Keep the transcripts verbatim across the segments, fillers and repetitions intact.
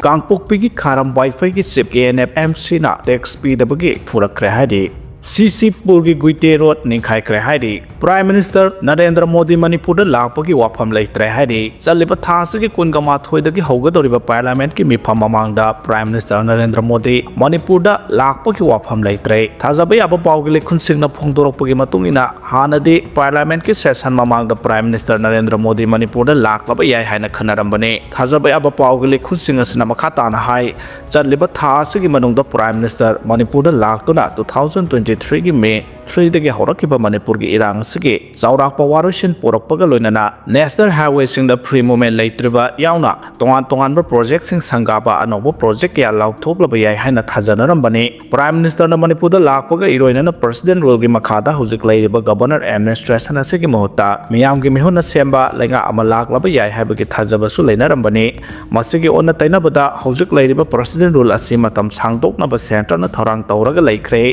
ꯀꯥꯡꯄꯣꯛꯄꯤꯒꯤ ꯈꯥꯔꯝ ꯋꯥꯏꯐꯩꯒꯤ chief K N F M ꯁꯤꯅ ꯇꯦꯛꯁ ꯄꯤꯗꯕꯒꯤ ꯐꯨꯔꯛꯈ꯭ꯔꯦ ꯍꯥꯏꯔꯤ꯫ ꯁꯤ ꯁꯤ ꯄꯨꯜꯒꯤ ꯒꯨꯏꯇꯦ ꯔꯣꯗ ꯅꯤꯡꯈꯥꯏꯈ꯭ꯔꯦ ꯍꯥꯏꯔꯤ꯫ ꯄ꯭ꯔꯥꯏꯝ ꯃꯤꯅꯤꯁꯇꯔ ꯅꯔꯦꯟꯗ꯭ꯔ ꯃꯣꯗꯤ ꯃꯅꯤꯄꯨꯔꯗ ꯂꯥꯛꯄꯒꯤ ꯋꯥꯐꯝ ꯂꯩꯇ꯭ꯔꯦ ꯍꯥꯏꯔꯤ꯫ ꯆꯠꯂꯤꯕ ꯊꯥ ꯑꯁꯤꯒꯤ ꯀꯨꯟꯒ ꯃꯥꯊꯣꯏꯗꯒꯤ ꯍꯧꯒꯗꯧꯔꯤꯕ ꯄꯥꯔꯂꯤꯌꯥꯃꯦꯟꯠꯀꯤ ꯃꯤꯐꯝ ꯃꯃꯥꯡꯗ ꯄ꯭ꯔꯥꯏꯝ ꯃꯤꯅꯤꯁꯇꯔ ꯅꯔꯦꯟꯗ꯭ꯔ ꯃꯣꯗꯤ ꯃꯅꯤꯄꯨꯔꯗ ꯂꯥꯛꯄꯒꯤ ꯋꯥꯐꯝ ꯂꯩꯇ꯭ꯔꯦ꯫ ꯊꯥꯖꯕ ꯌꯥꯕ ꯄꯥꯎꯒꯤ ꯂꯩꯈꯨꯟꯁꯤꯡꯅ ꯐꯣꯡꯗꯣꯔꯛꯄꯒꯤ ꯃꯇꯨꯡ ꯏꯟꯅ, ꯍꯥꯟꯅꯗꯤ ꯄꯥꯔꯂꯤꯌꯥꯃꯦꯟꯠꯀꯤ ꯁꯦꯁꯟ ꯃꯃꯥꯡꯗ ꯄ꯭ꯔꯥꯏꯝ ꯃꯤꯅꯤꯁꯇꯔ ꯅꯔꯦꯟꯗ꯭ꯔ ꯃꯣꯗꯤ ꯃꯅꯤꯄꯨꯔꯗ ꯂꯥꯛꯂꯕ ꯌꯥꯏ ꯍꯥꯏꯅ ꯈꯟꯅꯔꯝꯕꯅꯤ꯫ ꯊꯥꯖꯕ ꯌꯥꯕ ꯄꯥꯎꯒꯤ ꯂꯩꯈꯨꯟꯁꯤꯡ ꯑꯁꯤꯅ ꯃꯈꯥ ꯇꯥꯅ ꯍꯥꯏ, ꯆꯠꯂꯤꯕ ꯊꯥ ꯑꯁꯤꯒꯤ ꯃꯅꯨꯡꯗ ꯄ꯭ꯔꯥꯏꯝ ꯃꯤꯅꯤꯁꯇꯔ ꯃꯅꯤꯄꯨꯔꯗ ꯂꯥꯛꯇꯨꯅ two thousand twenty three ꯒꯤ ꯃꯦ three ꯗꯒꯤ ꯍꯧꯔꯛꯈꯤꯕ ꯃꯅꯤꯄꯨꯔꯒꯤ ꯏꯔꯥꯡ ꯑꯁꯤꯒꯤ ꯆꯥꯎꯔꯥꯛꯄ ꯋꯥꯔꯣꯏꯁꯤꯟ ꯄꯨꯔꯛꯄꯒ ꯂꯣꯏꯅꯅ ꯅꯦꯁꯅꯦꯜ ꯍꯥꯏꯋꯦꯁꯤꯡꯗ ꯐ꯭ꯔꯤ ꯃꯨꯚꯃꯦꯟꯠ ꯂꯩꯇ꯭ꯔꯤꯕ ꯌꯥꯎꯅ ꯇꯣꯉꯥꯟ ꯇꯣꯉꯥꯟꯕ ꯄ꯭ꯔꯣꯖꯦꯛꯁꯤꯡ ꯁꯪꯒꯥꯕ ꯑꯅꯧꯕ ꯄ꯭ꯔꯣꯖꯦꯛ ꯀꯌꯥ ꯂꯥꯎꯊꯣꯛꯂꯕ ꯌꯥꯏ ꯍꯥꯏꯅ ꯊꯥꯖꯅꯔꯝꯕꯅꯤ꯫ ꯄ꯭ꯔꯥꯏꯝ ꯃꯤꯅꯤꯁꯇꯔꯅ ꯃꯅꯤꯄꯨꯔꯗ ꯂꯥꯛꯄꯒ ꯏꯔꯣꯏꯅꯅ ꯄ꯭ꯔꯁꯤꯗꯦꯟꯠ ꯔꯨꯜꯒꯤ ꯃꯈꯥꯗ ꯍꯧꯖꯤꯛ ꯂꯩꯔꯤꯕ ꯒꯕꯔꯅꯔ ꯑꯦꯗꯃꯤꯅꯤꯁꯇ꯭ꯔꯦꯁꯟ ꯑꯁꯤꯒꯤ ꯃꯍꯨꯠꯇ ꯃꯤꯌꯥꯝꯒꯤ ꯃꯤꯍꯨꯠꯅ ꯁꯦꯝꯕ ꯂꯩꯉꯥꯛ ꯑꯃ ꯂꯥꯛꯂꯕ ꯌꯥꯏ ꯍꯥꯏꯕꯒꯤ ꯊꯥꯖꯕꯁꯨ ꯂꯩꯅꯔꯝꯕꯅꯤ꯫ ꯃꯁꯤꯒꯤ ꯑꯣꯟꯅ ꯇꯩꯅꯕꯗ ꯍꯧꯖꯤꯛ ꯂꯩꯔꯤꯕ ꯄ꯭ꯔꯁꯤꯗꯦꯟꯠ ꯔꯨꯜ ꯑꯁꯤ ꯃꯇꯝ ꯁꯥꯡꯗꯣꯛꯅꯕ ꯁꯦꯟꯇꯔꯅ ꯊꯧꯔꯥꯡ ꯇꯧꯔꯒ ꯂꯩꯈ꯭ꯔꯦ꯫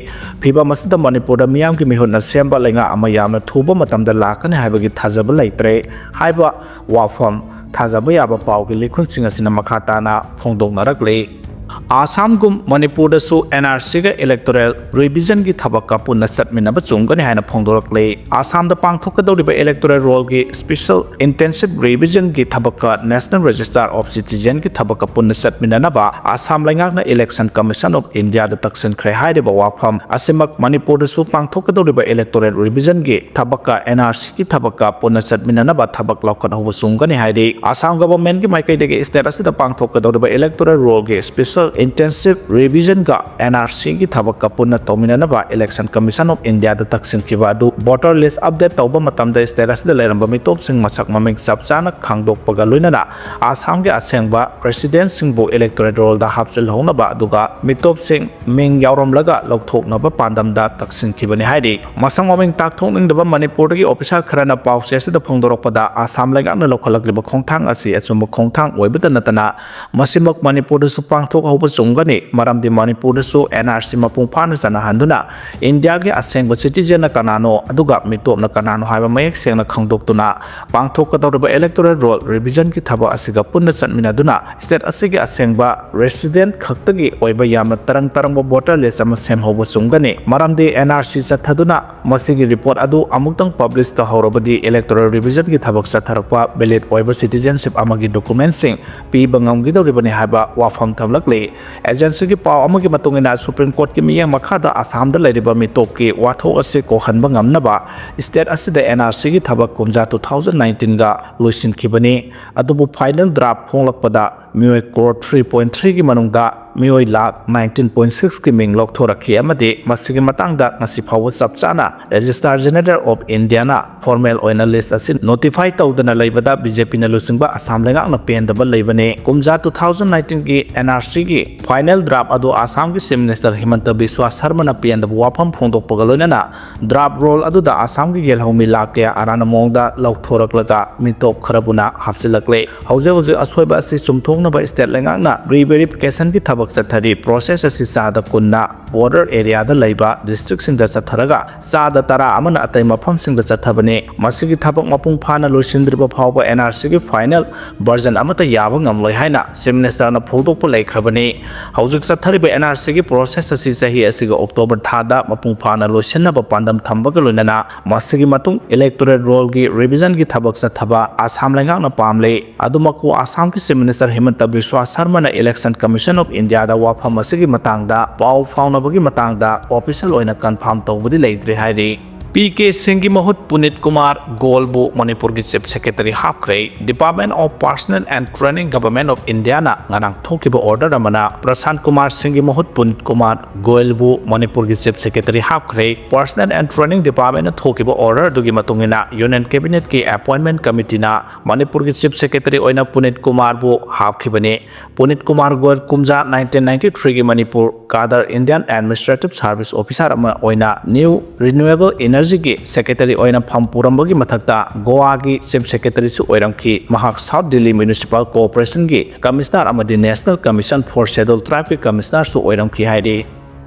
ꯐꯤꯕꯝ ꯑꯁꯤꯗ ꯃꯅꯤꯄꯨꯔꯗ ꯃꯤꯌꯥꯝꯒꯤ ꯃꯤꯍꯨꯠꯅ ꯁꯦꯝꯕ ꯂꯩꯉꯥꯛ ꯑꯃ ꯌꯥꯝꯅ ꯊꯨꯕ ꯃꯇꯝꯗ ꯂꯥꯛꯀꯅꯤ ꯍꯥꯏꯕꯒꯤ ꯊꯥꯖꯕ ꯂꯩꯇ꯭ꯔꯦ ꯍꯥꯏꯕ ꯋꯥꯐꯝ ꯊꯥꯖꯕ ꯌꯥꯕ ꯄꯥꯎꯒꯤ ꯂꯤꯈꯨꯟꯁꯤꯡ ꯑꯁꯤꯅ ꯃꯈꯥ ꯇꯥꯅ ꯐꯣꯡꯗꯣꯛꯅꯔꯛꯂꯤ꯫ ꯑꯁꯥꯝꯒꯨꯝ ꯃꯅꯤꯄꯨꯔꯗꯁꯨ ꯑꯦꯟ ꯑꯥꯔ ꯁꯤꯒ ꯏꯂꯦꯛꯇꯣꯔꯦꯜ ꯔꯤꯚꯤꯖꯟꯒꯤ ꯊꯕꯛꯀ ꯄꯨꯟꯅ ꯆꯠꯃꯤꯟꯅꯕ ꯆꯨꯝꯒꯅꯤ ꯍꯥꯏꯅ ꯐꯣꯡꯗꯣꯔꯛꯂꯤ꯫ ꯑꯁꯥꯝꯗ ꯄꯥꯡꯊꯣꯛꯀꯗꯧꯔꯤꯕ ꯏꯂꯦꯛꯇꯣꯔꯦꯜ ꯔꯣꯜꯒꯤ ꯁ꯭ꯄꯦꯁꯦꯜ ꯏꯟꯇꯦꯟꯁꯤꯚ ꯔꯤꯚꯤꯖꯟꯒꯤ ꯊꯕꯛꯀ ꯅꯦꯁꯅꯦꯜ ꯔꯦꯖꯤꯁꯇꯥꯔ ꯑꯣꯐ ꯁꯤꯇꯤꯖꯦꯟꯒꯤ ꯊꯕꯛꯀ ꯄꯨꯟꯅ ꯆꯠꯃꯤꯟꯅꯅꯕ ꯑꯁꯥꯝ ꯂꯩꯉꯥꯛꯅ ꯏꯂꯦꯛꯁꯟ ꯀꯃꯤꯁꯟ ꯑꯣꯐ ꯏꯟꯗꯤꯌꯥꯗ ꯇꯛꯁꯤꯟꯈ꯭ꯔꯦ ꯍꯥꯏꯔꯤꯕ ꯋꯥꯐꯝ ꯑꯁꯤꯃꯛ ꯃꯅꯤꯄꯨꯔꯗꯁꯨ ꯄꯥꯡꯊꯣꯛꯀꯗꯧꯔꯤꯕ ꯏꯂꯦꯛꯇꯣꯔꯦꯜ ꯔꯤꯚꯤꯖꯟꯒꯤ ꯊꯕꯛꯀ ꯑꯦꯟ ꯑꯥꯔ ꯁꯤꯒꯤ ꯊꯕꯛꯀ ꯄꯨꯟꯅ ꯆꯠꯃꯤꯟꯅꯅꯕ ꯊꯕꯛ ꯂꯧꯈꯠꯍꯧꯕ ꯆꯨꯝꯒꯅꯤ ꯍꯥꯏꯔꯤ꯫ ꯑꯁꯥꯝ ꯒꯚꯔꯟꯃꯦꯟꯠꯀꯤ ꯃꯥꯏꯀꯩꯗꯒꯤ ꯁ꯭ꯇꯦꯠ ꯑꯁꯤꯗ ꯄꯥꯡꯊꯣꯛꯀꯗꯧꯔꯤꯕ ꯏꯂꯦꯛꯇꯣꯔꯦꯜ ꯔꯣꯜꯒꯤ ꯁ꯭ꯄꯦꯁꯦꯜ ꯏꯟꯇꯦꯟꯁꯤꯚ ꯔꯤꯚꯤꯖꯟꯒ ꯑꯦꯟ ꯑꯥꯔ ꯁꯤꯒꯤ ꯊꯕꯛꯀ ꯄꯨꯟꯅ ꯇꯧꯃꯤꯟꯅꯅꯕ ꯏꯂꯦꯛꯁꯟ ꯀꯃꯤꯁꯟ ꯑꯣꯐ ꯏꯟꯗꯤꯌꯥꯗ ꯇꯛꯁꯤꯟꯈꯤꯕ ꯑꯗꯨ ꯚꯣꯇꯔ ꯂꯤꯁ꯭ꯠ ꯑꯞꯗꯦꯠ ꯇꯧꯕ ꯃꯇꯝꯗ ꯁ꯭ꯇꯦꯠ ꯑꯁꯤꯗ ꯂꯩꯔꯝꯕ ꯃꯤꯇꯣꯞꯁꯤꯡ ꯃꯁꯛ ꯃꯃꯤꯡ ꯆꯞ ꯆꯥꯅ ꯈꯪꯗꯣꯛꯄꯒ ꯂꯣꯏꯅꯅ ꯑꯁꯥꯝꯒꯤ ꯑꯁꯦꯡꯕ ꯔꯦꯁꯤꯗꯦꯟꯠꯁꯤꯡꯕꯨ ꯏꯂꯦꯛꯇꯣꯔꯦꯜ ꯔꯣꯜꯗ ꯍꯥꯞꯆꯤꯜꯍꯧꯅꯕ, ꯑꯗꯨꯒ ꯃꯤꯇꯣꯞꯁꯤꯡ ꯃꯤꯡ ꯌꯥꯎꯔꯝꯂꯒ ꯂꯧꯊꯣꯛꯅꯕ ꯄꯥꯟꯗꯝꯗ ꯇꯛꯁꯤꯟꯈꯤꯕꯅꯤ ꯍꯥꯏꯔꯤ꯫ ꯃꯁꯛ ꯃꯃꯤꯡ ꯇꯥꯛꯊꯣꯛꯅꯤꯡꯗꯕ ꯃꯅꯤꯄꯨꯔꯗꯒꯤ ꯑꯣꯐꯤꯁꯥꯔ ꯈꯔꯅ ꯄꯥꯎꯆꯦ ꯑꯁꯤꯗ ꯐꯣꯡꯗꯣꯔꯛꯄꯗ, ꯑꯁꯥꯝ ꯂꯩꯉꯥꯛꯅ ꯂꯧꯈꯠꯂꯛꯂꯤꯕ ꯈꯣꯡꯊꯥꯡ ꯑꯁꯤ ꯑꯆꯨꯝꯕ ꯈꯣꯡꯊꯥꯡ ꯑꯣꯏꯕꯇ ꯅꯠꯇꯅ ꯃꯁꯤꯃꯛ ꯃꯅꯤꯄꯨꯔꯗꯁꯨ ꯄꯥꯡꯊꯣꯛꯍꯧꯕ ꯆꯨꯝꯒꯅꯤ, ꯃꯔꯝꯗꯤ ꯃꯅꯤꯄꯨꯔꯗꯁꯨ N R C ꯃꯄꯨꯡ ꯐꯥꯅ ꯆꯠꯅꯍꯟꯗꯨꯅ ꯏꯟꯗꯤꯌꯥꯒꯤ ꯑꯁꯦꯡꯕ citizenꯅ ꯀꯅꯥꯅꯣ ꯑꯗꯨꯒ ꯃꯤꯇꯣꯞꯅ ꯀꯅꯥꯅꯣ ꯍꯥꯏꯕ ꯃꯌꯦꯛ ꯁꯦꯡꯅ ꯈꯪꯗꯣꯛꯇꯨꯅ ꯄꯥꯡꯊꯣꯛꯀꯗꯧꯔꯤꯕ electoral roll revisionꯒꯤ ꯊꯕꯛ ꯑꯁꯤꯒ ꯄꯨꯟꯅ ꯆꯠꯃꯤꯟꯅꯗꯨꯅ state ꯑꯁꯤꯒꯤ ꯑꯁꯦꯡꯕ resident ꯈꯛꯇꯒꯤ ꯑꯣꯏꯕ ꯌꯥꯝꯅ ꯇꯔꯪ ꯇꯔꯪꯕ voter list ꯑꯃ ꯁꯦꯝꯍꯧꯕ ꯆꯨꯝꯒꯅꯤ꯫ ꯃꯔꯝꯗꯤ N R C ꯆꯠꯊꯗꯨꯅ ꯃꯁꯤꯒꯤ report ꯑꯗꯨ ꯑꯃꯨꯛꯇꯪ publish ꯇꯧꯍꯧꯔꯕꯗꯤ electoral revisionꯒꯤ ꯊꯕꯛ ꯆꯠꯊꯔꯛꯄ valid ꯑꯣꯏꯕ citizenship ꯑꯃꯒꯤ documentꯁꯤꯡ ꯄꯤꯕ ꯉꯝꯒꯗꯧꯔꯤꯕꯅꯤ ꯍꯥꯏꯕ ꯋꯥꯐꯝ ꯊꯝꯂꯛꯂꯤ꯫ Agencyꯒꯤ ꯄꯥꯎ ꯑꯃꯒꯤ ꯃꯇꯨꯡ ꯏꯟꯅ, Supreme Courtꯀꯤ ꯃꯤꯠꯌꯦꯡ ꯃꯈꯥꯗ ꯑꯁꯥꯝꯗ ꯂꯩꯔꯤꯕ ꯃꯤꯇꯣꯞꯀꯤ ꯋꯥꯊꯣꯛ ꯑꯁꯤ ꯀꯣꯛꯍꯟꯕ ꯉꯝꯅꯕ state ꯑꯁꯤꯗ N R Cꯒꯤ ꯊꯕꯛ ꯀꯨꯝꯖꯥ two thousand nineteenꯒ ꯂꯣꯏꯁꯤꯟꯈꯤꯕꯅꯤ꯫ ꯑꯗꯨꯕꯨ final draft ꯐꯣꯡꯂꯛꯄꯗ ꯃꯤꯑꯣꯏ crore three point threeꯒꯤ ꯃꯅꯨꯡꯗ ꯃꯤꯑꯣꯏ ꯂꯥꯈ nineteen point sixꯀꯤ ꯃꯤꯡ ꯂꯧꯊꯣꯔꯛꯈꯤ ꯑꯃꯗꯤ ꯃꯁꯤꯒꯤ ꯃꯇꯥꯡꯗ ꯉꯁꯤ ꯐꯥꯎꯕ ꯆꯞ ꯆꯥꯅ Registrar General of Indiaꯅ formal ꯑꯣꯏꯅ list ꯑꯁꯤ notify ꯇꯧꯗꯅ ꯂꯩꯕꯗ BJPꯅ ꯂꯨꯆꯤꯡꯕ ꯑꯁꯥꯝ ꯂꯩꯉꯥꯛꯅ ꯄꯦꯟꯗꯕ ꯂꯩꯕꯅꯤ꯫ ꯀꯨꯝꯖꯥ two thousand nineteenꯒꯤ N R Cꯒꯤ final draft ꯑꯗꯨ ꯑꯁꯥꯝꯒꯤ Chief Minister ꯍꯤꯃꯟꯇ ꯕꯤꯁ꯭ꯋꯥ ꯁꯔꯃꯅ ꯄꯦꯟꯗꯕ ꯋꯥꯐꯝ ꯐꯣꯡꯗꯣꯛꯄꯒ ꯂꯣꯏꯅꯅ draft roll ꯑꯗꯨꯗ ꯑꯁꯥꯝꯒꯤ ꯌꯦꯜꯍꯧꯃꯤ ꯂꯥꯈ ꯀꯌꯥ ꯑꯔꯥꯟꯕ ꯃꯑꯣꯡꯗ ꯂꯧꯊꯣꯔꯛꯂꯒ ꯃꯤꯇꯣꯞ ꯈꯔꯕꯨꯅ ꯍꯥꯞꯆꯤꯜꯂꯛꯂꯦ꯫ ꯍꯧꯖꯤꯛ ꯍꯧꯖꯤꯛ ꯑꯁꯣꯏꯕ ꯑꯁꯤ ꯆꯨꯝꯊꯣꯛꯅꯕ state ꯂꯩꯉꯥꯛꯅ re-verificationꯒꯤ ꯊꯕꯛ ꯆꯠꯊꯔꯤ꯫ Process ꯑꯁꯤ ꯆꯥꯗ ꯀꯨꯟꯅ border areaꯗ ꯂꯩꯕ districtꯁꯤꯡꯗ ꯆꯠꯊꯔꯒ ꯆꯥꯗ ꯇꯔꯥ ꯑꯃꯅ ꯑꯇꯩ ꯃꯐꯝꯁꯤꯡꯗ ꯆꯠꯊꯕꯅꯤ꯫ ꯃꯁꯤꯒꯤ ꯊꯕꯛ ꯃꯄꯨꯡ ꯐꯥꯅ ꯂꯣꯏꯁꯤꯟꯗ꯭ꯔꯤꯕ ꯐꯥꯎꯕ N R Cꯒꯤ final version ꯑꯃꯠꯇ ꯌꯥꯕ ꯉꯝꯂꯣꯏ ꯍꯥꯏꯅ Chief Ministerꯅ ꯐꯣꯡꯗꯣꯛꯄ ꯂꯩꯈ꯭ꯔꯕꯅꯤ꯫ ꯍꯧꯖꯤꯛ ꯆꯠꯊꯔꯤꯕ N R Cꯒꯤ process ꯑꯁꯤ ꯆꯍꯤ ꯑꯁꯤꯒꯤ October ꯊꯥꯗ ꯃꯄꯨꯡ ꯐꯥꯅ ꯂꯣꯏꯁꯤꯟꯅꯕ ꯄꯥꯟꯗꯝ ꯊꯝꯕꯒ ꯂꯣꯏꯅꯅ ꯃꯁꯤꯒꯤ ꯃꯇꯨꯡ electoral rollꯒꯤ revisionꯒꯤ ꯊꯕꯛ ꯆꯠꯊꯕ ꯑꯁꯥꯝ ꯂꯩꯉꯥꯛꯅ ꯄꯥꯝꯂꯤ꯫ ꯑꯗꯨꯃꯛꯄꯨ ꯑꯁꯥꯝꯒꯤ Chief Minister ꯍꯤꯃꯟꯇ ꯕꯤꯁ꯭ꯋꯥ ꯁꯔꯃꯅ Election Commission of Indiaꯗ ꯋꯥꯐꯝ ꯑꯁꯤꯒꯤ ꯃꯇꯥꯡꯗ ꯄꯥꯎ ꯐꯥꯎꯅꯕꯒꯤ ꯃꯇꯥꯡꯗ official ꯑꯣꯏꯅ confirm ꯇꯧꯕꯗꯤ ꯂꯩꯇ꯭ꯔꯤ ꯍꯥꯏꯔꯤ꯫ ꯄꯤ ꯀꯦ ꯁꯤꯡꯒꯤ ꯃꯍꯨꯠ ꯄꯨꯅꯤꯠ ꯀꯨꯃꯥꯔ ꯒꯣꯜꯕꯨ ꯃꯅꯤꯄꯨꯔꯒꯤ Chief Secretary ꯍꯥꯞꯈ꯭ꯔꯦ꯫ Department of Personnel and Training, Government of Indiaꯅ ꯉꯔꯥꯡ ꯊꯣꯛꯈꯤꯕ order ꯑꯃꯅ ꯄ꯭ꯔꯁꯥꯟꯠ ꯀꯨꯃꯥꯔ ꯁꯤꯡꯒꯤ ꯃꯍꯨꯠ ꯄꯨꯅꯤꯠ ꯀꯨꯃꯥꯔ ꯒꯣꯌꯜꯕꯨ ꯃꯅꯤꯄꯨꯔꯒꯤ Chief Secretary ꯍꯥꯞꯈ꯭ꯔꯦ꯫ Personnel and Training Departmentꯅ ꯊꯣꯛꯈꯤꯕ order ꯑꯗꯨꯒꯤ ꯃꯇꯨꯡ ꯏꯟꯅ Union Cabinetꯀꯤ Appointment Committeeꯅ ꯃꯅꯤꯄꯨꯔꯒꯤ Chief Secretary ꯑꯣꯏꯅ ꯄꯨꯅꯤꯠ ꯀꯨꯃꯥꯔꯕꯨ ꯍꯥꯞꯈꯤꯕꯅꯤ꯫ ꯄꯨꯅꯤꯠ ꯀꯨꯃꯥꯔ ꯒꯣꯌꯜ ꯀꯨꯝꯖꯥ nineteen ninety threeꯒꯤ Manipur ꯀꯥꯗꯔ Indian Administrative Service Officer ꯑꯃ ꯑꯣꯏꯅ New Renewable Energy ꯑꯁꯤꯒꯤ ꯁꯦꯀ꯭ꯔꯦꯇꯔꯤ ꯑꯣꯏꯅ ꯐꯝ ꯄꯨꯔꯝꯕꯒꯤ ꯃꯊꯛꯇ ꯒꯣꯋꯥꯒꯤ ꯆꯤꯐ ꯁꯦꯀ꯭ꯔꯦꯇꯔꯤꯁꯨ ꯑꯣꯏꯔꯝꯈꯤ꯫ ꯃꯍꯥꯛ ꯁꯥꯎꯠ ꯗꯤꯜꯂꯤ ꯃ꯭ꯌꯨꯅꯤꯁꯤꯄꯥꯜ ꯀꯣꯑꯣꯄꯔꯦꯁꯟꯒꯤ ꯀꯃꯤꯁꯅꯔ ꯑꯃꯗꯤ ꯅꯦꯁꯅꯦꯜ ꯀꯃꯤꯁꯟ ꯐꯣꯔ ꯁꯦꯗꯨꯜ ꯇ꯭ꯔꯥꯏꯕꯀꯤ ꯀꯃꯤꯁꯅꯔꯁꯨ ꯑꯣꯏꯔꯝꯈꯤ ꯍꯥꯏꯔꯤ꯫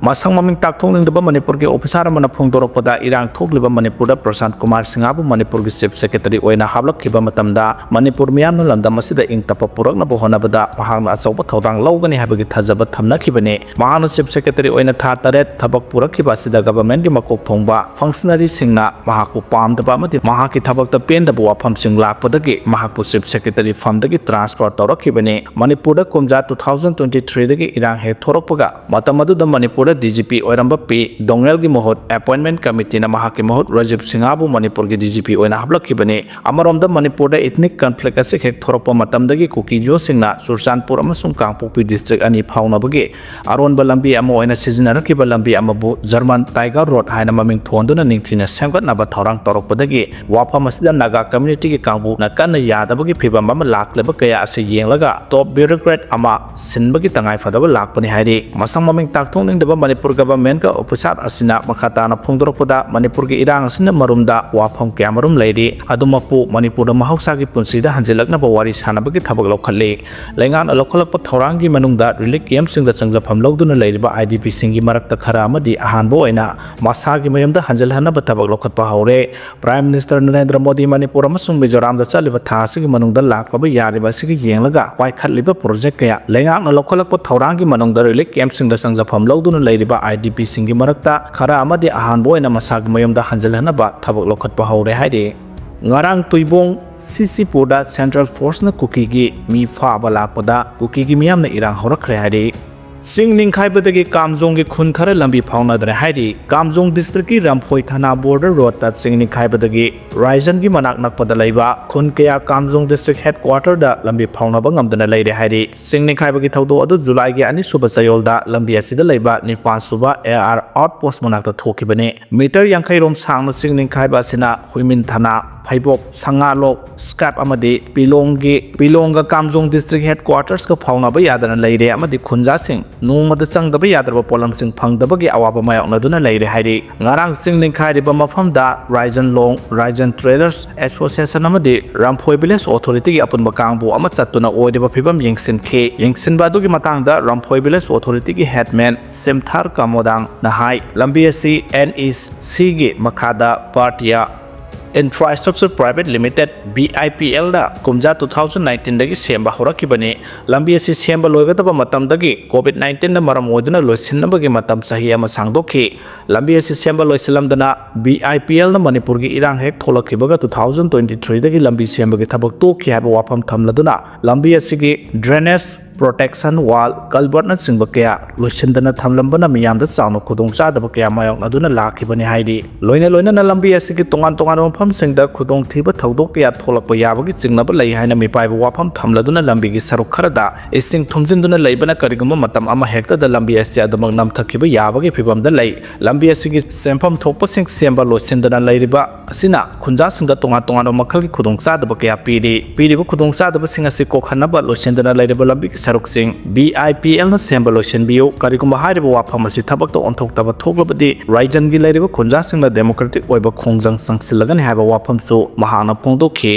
ꯃꯁꯛ ꯃꯃꯤꯡ ꯇꯥꯛꯊꯣꯛꯅꯤꯡꯗꯕ ꯃꯅꯤꯄꯨꯔꯒꯤ ꯑꯣꯐꯤꯁꯥꯔ ꯑꯃꯅ ꯐꯣꯡꯗꯣꯔꯛꯄꯗ, ꯏꯔꯥꯡ ꯊꯣꯛꯂꯤꯕ ꯃꯅꯤꯄꯨꯔꯗ ꯄ꯭ꯔꯁꯥꯟꯠ ꯀꯨꯃꯥꯔ ꯁꯤꯡꯍꯕꯨ ꯃꯅꯤꯄꯨꯔꯒꯤ ꯆꯤꯐ ꯁꯦꯀ꯭ꯔꯦꯇꯔꯤ ꯑꯣꯏꯅ ꯍꯥꯞꯂꯛꯈꯤꯕ ꯃꯇꯝꯗ ꯃꯅꯤꯄꯨꯔ ꯃꯤꯌꯥꯝꯅ ꯂꯝꯗꯝ ꯑꯁꯤꯗ ꯏꯪ ꯇꯞꯄ ꯄꯨꯔꯛꯅꯕ ꯍꯣꯠꯅꯕꯗ ꯃꯍꯥꯛꯅ ꯑꯆꯧꯕ ꯊꯧꯗꯥꯡ ꯂꯧꯒꯅꯤ ꯍꯥꯏꯕꯒꯤ ꯊꯥꯖꯕ ꯊꯝꯅꯈꯤꯕꯅꯤ꯫ ꯃꯍꯥꯛꯅ ꯆꯤꯐ ꯁꯦꯀ꯭ꯔꯦꯇꯔꯤ ꯑꯣꯏꯅ ꯊꯥ ꯇꯔꯦꯠ ꯊꯕꯛ ꯄꯨꯔꯛꯈꯤꯕ ꯑꯁꯤꯗ ꯒꯚꯔꯟꯃꯦꯟꯠꯀꯤ ꯃꯀꯣꯛ ꯊꯣꯡꯕ ꯐꯪꯁꯅꯔꯤꯁꯤꯡꯅ ꯃꯍꯥꯛꯄꯨ ꯄꯥꯝꯗꯕ ꯑꯃꯗꯤ ꯃꯍꯥꯛꯀꯤ ꯊꯕꯛꯇ ꯄꯦꯟꯗꯕ ꯋꯥꯐꯝꯁꯤꯡ ꯂꯥꯛꯄꯗꯒꯤ ꯃꯍꯥꯛꯄꯨ ꯆꯤꯐ ꯁꯦꯀ꯭ꯔꯦꯇꯔꯤ ꯐꯝꯗꯒꯤ ꯇ꯭ꯔꯥꯟꯁꯐꯔ ꯇꯧꯔꯛꯈꯤꯕꯅꯤ꯫ ꯃꯅꯤꯄꯨꯔꯗ ꯀꯨꯝꯖꯥ ꯇꯨ ꯊꯥꯎꯖꯟ ꯇ꯭ꯋꯦꯟꯇꯤ ꯊ꯭ꯔꯤꯗꯒꯤ ꯏꯔꯥꯡ ꯍꯦꯛ ꯊꯣꯔꯛꯄꯒ, ꯃꯇꯝ ꯑꯗꯨꯗ ꯃꯅꯤꯄꯨꯔꯗ ꯗꯤ ꯖꯤ ꯄꯤ ꯑꯣꯏꯔꯝꯕ ꯄꯤ ꯗꯣꯉꯦꯜꯒꯤ ꯃꯍꯨꯠ ꯑꯦꯄꯣꯏꯟꯠꯃꯦꯟꯠ ꯀꯃꯤꯇꯤꯅ ꯃꯍꯥꯛꯀꯤ ꯃꯍꯨꯠ ꯔꯥꯖꯤꯕ ꯁꯤꯡꯍꯕꯨ ꯃꯅꯤꯄꯨꯔꯒꯤ ꯗꯤ ꯖꯤ ꯄꯤ ꯑꯣꯏꯅ ꯍꯥꯞꯂꯛꯈꯤꯕꯅꯤ꯫ ꯑꯃꯔꯣꯝꯗ ꯃꯅꯤꯄꯨꯔꯗ ꯏꯊꯅꯤꯛ ꯀꯟꯐ꯭ꯂꯤꯛ ꯑꯁꯤ ꯍꯦꯛ ꯊꯣꯔꯛꯄ ꯃꯇꯝꯗꯒꯤ ꯀꯨꯀꯤꯖꯣꯁꯤꯡꯅ ꯆꯨꯔꯆꯥꯟꯄꯨꯔ ꯑꯃꯁꯨꯡ ꯀꯥꯡꯄꯣꯛꯄꯤ ꯗꯤꯁꯇ꯭ꯔꯤꯛ ꯑꯅꯤ ꯐꯥꯎꯅꯕꯒꯤ ꯑꯔꯣꯟꯕ ꯂꯝꯕꯤ ꯑꯃ ꯑꯣꯏꯅ ꯁꯤꯖꯤꯟꯅꯔꯛꯈꯤꯕ ꯂꯝꯕꯤ ꯑꯃꯕꯨ ꯖꯔꯃꯟ ꯇꯥꯏꯒꯔ ꯔꯣꯗ ꯍꯥꯏꯅ ꯃꯃꯤꯡ ꯊꯣꯟꯗꯨꯅ ꯅꯤꯡꯊꯤꯅ ꯁꯦꯝꯒꯠꯅꯕ ꯊꯧꯔꯥꯡ ꯇꯧꯔꯛꯄꯗꯒꯤ ꯋꯥꯐꯝ ꯑꯁꯤꯗ ꯅꯥꯒꯥ ꯀꯝꯌꯨꯅꯤꯇꯤꯒꯤ ꯀꯥꯡꯕꯨꯅ ꯀꯟꯅ ꯌꯥꯗꯕꯒꯤ ꯐꯤꯚꯝ ꯑꯃ ꯂꯥꯛꯂꯤꯕ ꯀꯌꯥ ꯑꯁꯤ ꯌꯦꯡꯂꯒ ꯇꯣꯞ ꯕ꯭ꯌꯨꯔꯣꯀ꯭ꯔꯦꯠ ꯑꯃ ꯁꯤꯟꯕꯒꯤ ꯇꯉꯥꯏ ꯐꯗꯕ ꯂꯥꯛꯄꯅꯤ ꯍꯥꯏꯔꯤ꯫ ꯃꯁꯛ ꯃꯃꯤꯡ ꯇꯥꯛꯊꯣꯛꯅꯤꯡꯗꯕ ꯃꯅꯤꯄꯨꯔ ꯒꯚꯔꯟꯃꯦꯟꯠꯀꯤ ꯑꯣꯐꯤꯁꯥꯔ ꯑꯁꯤꯅ ꯃꯈꯥ ꯇꯥꯅ ꯐꯣꯡꯗꯣꯔꯛꯄꯗ, ꯃꯅꯤꯄꯨꯔꯒꯤ ꯏꯔꯥꯡ ꯑꯁꯤꯅ ꯃꯔꯨꯝꯗ ꯋꯥꯐꯝ ꯀꯌꯥꯃꯔꯨꯝ ꯂꯩꯔꯤ꯫ ꯑꯗꯨꯃꯛꯄꯨ ꯃꯅꯤꯄꯨꯔꯗ ꯃꯍꯧꯁꯥꯒꯤ ꯄꯨꯟꯁꯤꯗ ꯍꯟꯖꯤꯜꯂꯛꯅꯕ ꯋꯥꯔꯤ ꯁꯥꯟꯅꯕꯒꯤ ꯊꯕꯛ ꯂꯧꯈꯠꯂꯤ꯫ ꯂꯩꯉꯥꯛꯅ ꯂꯧꯈꯠꯂꯛꯄ ꯊꯧꯔꯥꯡꯒꯤ ꯃꯅꯨꯡꯗ ꯔꯤꯂꯤꯐ ꯀꯦꯝꯞꯁꯤꯡꯗ ꯆꯪꯖꯐꯝ ꯂꯧꯗꯨꯅ ꯂꯩꯔꯤꯕ ꯑꯥꯏ ꯗꯤ ꯄꯤꯁꯤꯡꯒꯤ ꯃꯔꯛꯇ ꯈꯔ ꯑꯃꯗꯤ ꯑꯍꯥꯟꯕ ꯑꯣꯏꯅ ꯃꯁꯥꯒꯤ ꯃꯌꯨꯝꯗ ꯍꯟꯖꯤꯜꯍꯟꯅꯕ ꯊꯕꯛ ꯂꯧꯈꯠꯄ ꯍꯧꯔꯦ꯫ ꯄ꯭ꯔꯥꯏꯝ ꯃꯤꯅꯤꯁꯇꯔ ꯅꯔꯦꯟꯗ꯭ꯔ ꯃꯣꯗꯤ ꯃꯅꯤꯄꯨꯔ ꯑꯃꯁꯨꯡ ꯃꯤꯖꯣꯔꯥꯝꯗ ꯆꯠꯂꯤꯕ ꯊꯥ ꯑꯁꯤꯒꯤ ꯃꯅꯨꯡꯗ ꯂꯥꯛꯄ ꯌꯥꯔꯤꯕ ꯑꯁꯤꯒ ꯌꯦꯡꯂꯒ ꯄꯥꯏꯈꯠꯂꯤꯕ ꯄ꯭ꯔꯣꯖꯦꯛ ꯀꯌꯥ, ꯂꯩꯉꯥꯛꯅ ꯂꯧꯈꯠꯂꯛꯄ ꯊꯧꯔꯥꯡꯒꯤ ꯃꯅꯨꯡꯗ ꯔꯤꯂꯤꯐ ꯀꯦꯝꯞꯁꯤꯡꯗ ꯆꯪꯖꯐꯝ ꯂꯧꯗꯨꯅ ꯂꯩꯔꯤꯕ ꯑꯥꯏ ꯗꯤ ꯄꯤꯁꯤꯡꯒꯤ ꯃꯔꯛꯇ ꯈꯔ ꯑꯃꯗꯤ ꯑꯍꯥꯟꯕ ꯑꯣꯏꯅ ꯃꯁꯥꯒꯤ ꯃꯌꯨꯝꯗ ꯍꯟꯖꯤꯜꯍꯟꯅꯕ ꯊꯕꯛ ꯂꯧꯈꯠꯄ ꯍꯧꯔꯦ ꯍꯥꯏꯔꯤ꯫ ꯉꯔꯥꯡ ꯇꯨꯏꯕꯣꯡ ꯁꯤ ꯁꯤ ꯄꯨꯔꯗ ꯁꯦꯟꯇ꯭ꯔꯦꯜ ꯐꯣꯔꯁꯅ ꯀꯨꯀꯤꯒꯤ ꯃꯤ ꯐꯥꯕ ꯂꯥꯛꯄꯗ ꯀꯨꯀꯤꯒꯤ ꯃꯤꯌꯥꯝꯅ ꯏꯔꯥꯡ ꯍꯧꯔꯛꯈ꯭ꯔꯦ ꯍꯥꯏꯔꯤ꯫ ꯆꯤꯡ ꯅꯤꯡꯈꯥꯏꯕꯗꯒꯤ ꯀꯥꯝꯖꯣꯡꯒꯤ ꯈꯨꯟ ꯈꯔ ꯂꯝꯕꯤ ꯐꯥꯎꯅꯗ꯭ꯔꯦ ꯍꯥꯏꯔꯤ꯫ ꯀꯥꯝꯖꯣꯡ ꯗꯤꯁꯇ꯭ꯔꯤꯛꯀꯤ ꯔꯝꯐꯣꯏ ꯊꯥꯅꯥ ꯕꯣꯔꯗꯔ ꯔꯣꯗꯇ ꯆꯤꯡ ꯅꯤꯡꯈꯥꯏꯕꯗꯒꯤ ꯔꯥꯏꯖꯟꯒꯤ ꯃꯅꯥꯛ ꯅꯛꯄꯗ ꯂꯩꯕ ꯈꯨꯟ ꯀꯌꯥ ꯀꯥꯝꯖꯣꯡ ꯗꯤꯁꯇ꯭ꯔꯤꯛ ꯍꯦꯗꯀ꯭ꯋꯥꯇꯔꯗ ꯂꯝꯕꯤ ꯐꯥꯎꯅꯕ ꯉꯝꯗꯅ ꯂꯩꯔꯦ ꯍꯥꯏꯔꯤ꯫ ꯆꯤꯡ ꯅꯤꯡꯈꯥꯏꯕꯒꯤ ꯊꯧꯗꯣꯛ ꯑꯗꯨ ꯖꯨꯂꯥꯏꯒꯤ ꯑꯅꯤꯁꯨꯕ ꯆꯌꯣꯜꯗ ꯂꯝꯕꯤ ꯑꯁꯤꯗ ꯂꯩꯕ ꯅꯤꯄꯥꯟ ꯁꯨꯕ ꯑꯦ ꯑꯥꯔ ꯑꯥꯎꯠꯄꯣꯁꯠ ꯃꯅꯥꯛꯇ ꯊꯣꯛꯈꯤꯕꯅꯤ꯫ ꯃꯤꯇꯔ ꯌꯥꯡꯈꯩ ꯔꯣꯝ ꯁꯥꯡꯅ ꯆꯤꯡ ꯅꯤꯡꯈꯥꯏꯕ ꯑꯁꯤꯅ ꯍꯨꯏꯃꯤꯟ ꯊꯥꯅꯥ, ꯐꯩꯕꯣꯛ, ꯁꯉꯥꯂꯣꯛ, ꯁ꯭ꯀ꯭ꯔꯦꯞ ꯑꯃꯗꯤ ꯄꯤꯂꯣꯡꯒꯤ, ꯄꯤꯂꯣꯡꯒ ꯀꯥꯝꯖꯣꯡ ꯗꯤꯁꯇ꯭ꯔꯤꯛ ꯍꯦꯗꯀ꯭ꯋꯥꯇꯔꯁꯀ ꯐꯥꯎꯅꯕ ꯌꯥꯗꯅ ꯂꯩꯔꯦ ꯑꯃꯗꯤ ꯈꯨꯟꯖꯥꯁꯤꯡ ꯅꯣꯡꯃꯗ ꯆꯪꯗꯕ ꯌꯥꯗ꯭ꯔꯕ ꯄꯣꯠꯂꯝꯁꯤꯡ ꯐꯪꯗꯕꯒꯤ ꯑꯋꯥꯕ ꯃꯥꯌꯣꯛꯅꯗꯨꯅ ꯂꯩꯔꯦ ꯍꯥꯏꯔꯤ꯫ ꯉꯔꯥꯡ ꯆꯤꯡ ꯅꯤꯡꯈꯥꯏꯔꯤꯕ ꯃꯐꯝꯗ ꯔꯥꯏꯖꯟ ꯂꯣꯡ, ꯔꯥꯏꯖꯟ ꯇ꯭ꯔꯦꯗꯔꯁ ꯑꯦꯁꯣꯁꯤꯌꯦꯁꯟ ꯑꯃꯗꯤ ꯔꯝꯐꯣꯏ ꯚꯤꯂꯦꯖ ꯑꯣꯊꯣꯔꯤꯇꯤꯒꯤ ꯑꯄꯨꯟꯕ ꯀꯥꯡꯕꯨ ꯑꯃ ꯆꯠꯇꯨꯅ ꯑꯣꯏꯔꯤꯕ ꯐꯤꯕꯝ ꯌꯦꯡꯁꯤꯟꯈꯤ꯫ ꯌꯦꯡꯁꯤꯟꯕ ꯑꯗꯨꯒꯤ ꯃꯇꯥꯡꯗ ꯔꯝꯐꯣꯏ ꯚꯤꯂꯦꯖ ꯑꯣꯊꯣꯔꯤꯇꯤꯒꯤ ꯍꯦꯗꯃꯦꯟ ꯁꯤꯝꯊꯥꯔ ꯀꯃꯣꯗꯥꯡꯅ ꯍꯥꯏ, ꯂꯝꯕꯤ ꯑꯁꯤ ꯑꯦꯟ ꯏ ꯁꯤꯒꯤ ꯃꯈꯥꯗ Partiya infrastructure private limited, B I P ꯑꯦꯜꯅ ꯀꯨꯝꯖꯥ two thousand nineteenꯗꯒꯤ ꯁꯦꯝꯕ ꯍꯧꯔꯛꯈꯤꯕꯅꯤ꯫ ꯂꯝꯕꯤ ꯑꯁꯤ ꯁꯦꯝꯕ ꯂꯣꯏꯒꯗꯕ ꯃꯇꯝꯗꯒꯤ ꯀꯣꯚꯤꯗ nineteenꯅ ꯃꯔꯝ ꯑꯣꯏꯗꯨꯅ ꯂꯣꯏꯁꯤꯟꯅꯕꯒꯤ ꯃꯇꯝ ꯆꯍꯤ ꯑꯃ ꯁꯥꯡꯗꯣꯛꯈꯤ꯫ ꯂꯝꯕꯤ ꯑꯁꯤ ꯁꯦꯝꯕ ꯂꯣꯏꯁꯤꯜꯂꯝꯗꯅ ꯕꯤ ꯑꯥꯏ ꯄꯤ ꯑꯦꯜꯅ ꯃꯅꯤꯄꯨꯔꯒꯤ ꯏꯔꯥꯡ ꯍꯦꯛ ꯊꯣꯛꯂꯛꯈꯤꯕꯒ two thousand twenty threeꯗꯒꯤ ꯂꯝꯕꯤ ꯁꯦꯝꯕꯒꯤ ꯊꯕꯛ ꯇꯣꯛꯈꯤ ꯍꯥꯏꯕ ꯋꯥꯐꯝ ꯊꯝꯂꯗꯨꯅ ꯂꯝꯕꯤ ꯑꯁꯤꯒꯤ ꯗ꯭ꯔꯦꯅꯦꯖ, ꯄ꯭ꯔꯣꯇꯦꯛꯁꯟ ꯋꯥꯜ, ꯀꯜꯚꯔꯠꯅꯆꯤꯡꯕ ꯀꯌꯥ ꯂꯣꯏꯁꯤꯟꯗꯅ ꯊꯝꯂꯝꯕꯅ ꯃꯤꯌꯥꯝꯗ ꯆꯥꯎꯅ ꯈꯨꯗꯣꯡꯆꯥꯗꯕ ꯀꯌꯥ ꯃꯥꯌꯣꯛꯅꯗꯨꯅ ꯂꯥꯛꯈꯤꯕꯅꯤ ꯍꯥꯏꯔꯤ꯫ ꯂꯣꯏꯅ ꯂꯣꯏꯅꯅ ꯂꯝꯕꯤ ꯑꯁꯤꯒꯤ ꯇꯣꯉꯥꯟ ꯇꯣꯉꯥꯟꯕ ꯃꯐꯝꯁꯤꯡꯗ ꯈꯨꯗꯣꯡꯊꯤꯕ ꯊꯧꯗꯣꯛ ꯀꯌꯥ ꯊꯣꯛꯂꯛꯄ ꯌꯥꯕꯒꯤ ꯆꯤꯡꯅꯕ ꯂꯩ ꯍꯥꯏꯅ ꯃꯤꯄꯥꯏꯕ ꯋꯥꯐꯝ ꯊꯝꯂꯗꯨꯅ ꯂꯝꯕꯤꯒꯤ ꯁꯔꯨꯛ ꯈꯔꯗ ꯏꯁꯤꯡ ꯊꯨꯝꯖꯤꯟꯗꯨꯅ ꯂꯩꯕꯅ ꯀꯔꯤꯒꯨꯝꯕ ꯃꯇꯝ ꯑꯃ ꯍꯦꯛꯇꯗ ꯂꯝꯕꯤ ꯑꯁꯤ ꯑꯗꯨꯃꯛ ꯅꯝꯊꯈꯤꯕ ꯌꯥꯕꯒꯤ ꯐꯤꯕꯝꯗ ꯂꯩ꯫ ꯂꯝꯕꯤ ꯑꯁꯤꯒꯤ ꯁꯦꯝꯐꯝ ꯊꯣꯛꯄꯁꯤꯡ ꯁꯦꯝꯕ ꯂꯣꯏꯁꯤꯟꯗꯅ ꯂꯩꯔꯤꯕ ꯑꯁꯤꯅ ꯈꯨꯟꯖꯥꯁꯤꯡꯗ ꯇꯣꯉꯥꯟ ꯇꯣꯉꯥꯟꯕ ꯃꯈꯜꯒꯤ ꯈꯨꯗꯣꯡꯆꯥꯗꯕ ꯀꯌꯥ ꯄꯤꯔꯤ꯫ ꯄꯤꯔꯤꯕ ꯈꯨꯗꯣꯡꯆꯥꯗꯕꯁꯤꯡ ꯑꯁꯤ ꯀꯣꯛꯍꯟꯅꯕ ꯂꯣꯏꯁꯤꯟꯗꯅ ꯂꯩꯔꯤꯕ ꯂꯝꯕꯤꯒꯤ ꯁꯔꯨꯛꯁꯤꯡ ꯕꯤ ꯑꯥꯏ ꯄꯤ ꯑꯦꯜꯅ ꯁꯦꯝꯕ ꯂꯣꯏꯁꯤꯟꯕꯤꯌꯨ꯫ ꯀꯔꯤꯒꯨꯝꯕ ꯍꯥꯏꯔꯤꯕ ꯋꯥꯐꯝ ꯑꯁꯤ ꯊꯕꯛꯇ ꯑꯣꯟꯊꯣꯛꯇꯕ ꯊꯣꯛꯂꯕꯗꯤ ꯔꯥꯏꯖꯟꯒꯤ ꯂꯩꯔꯤꯕ ꯈꯨꯟꯖꯥꯁꯤꯡꯅ ꯗꯦꯃꯣꯀ꯭ꯔꯦꯇꯤꯛ ꯑꯣꯏꯕ ꯈꯣꯡꯖꯪ ꯆꯪꯁꯤꯜꯂꯒꯅꯤ ꯍꯥꯏꯕ ꯋꯥꯐꯝꯁꯨ ꯃꯍꯥꯛꯅ ꯐꯣꯡꯗꯣꯛꯈꯤ꯫